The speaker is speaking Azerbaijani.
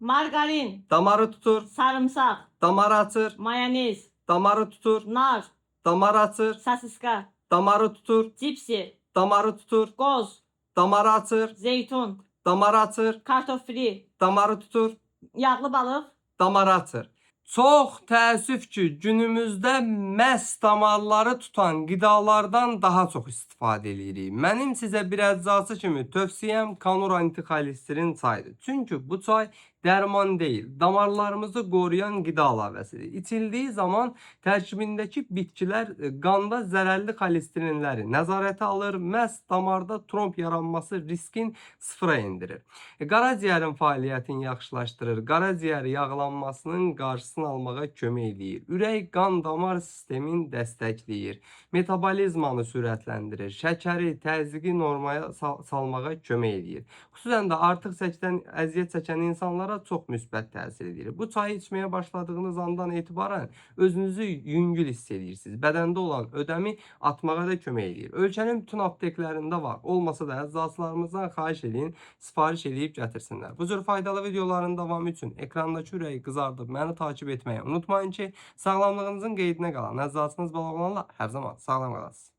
Margarin, Damarı tutur. Sarımsaq, Damarı açır. Mayonez, Damarı tutur. Nar, Damarı açır. Sasiska, Damarı tutur. Cipsi, Damarı tutur. Qoz, Damarı açır. Zeytun, Damarı açır. Kartof fri, Damarı tutur. Yağlı balıq, Damarı açır. Çox təəssüf ki, günümüzdə məhz damarları tutan qidalardan daha çox istifadə eləyirik. Mənim sizə bir əczacı kimi tövsiyəm Kanur antixolesterin çayıdır. Çünki bu çay dərman deyil, damarlarımızı qoruyan qida əlavəsidir. İçildiyi zaman tərkibindəki bitkilər qanda zərərli xolesterinləri nəzarətə alır, məhz damarda tromb yaranması riskin sıfıra endirir. Qaraciyərin fəaliyyətini yaxşılaşdırır, qaraciyər yağlanmasının qarşısını almağa kömək eləyir. Ürək qan damar sistemini dəstəkləyir, metabolizmanı sürətləndirir, şəkəri, təzyiqi normaya salmağa kömək eləyir. Xüsusən də artıq çəkidən əziyyət çəkən insanlara çox müsbət təsir edir. Bu çayı içməyə başladığınız andan etibarən özünüzü yüngül hiss edirsiniz. Bədəndə olan ödəmi atmağa da kömək eləyir. Ölkənin bütün apteklərində var. Olmasa da əczaçılarımızdan xahiş eləyin, sifariş eləyib gətirsinlər. Bu cür faydalı videoların davamı üçün ekrandakı ürəyi qızardıb məni takip etməyi unutmayın ki, sağlamlığınızın qeydinə qalan əczaçınız Balaoğlanla hər zaman sağlam qalasınız.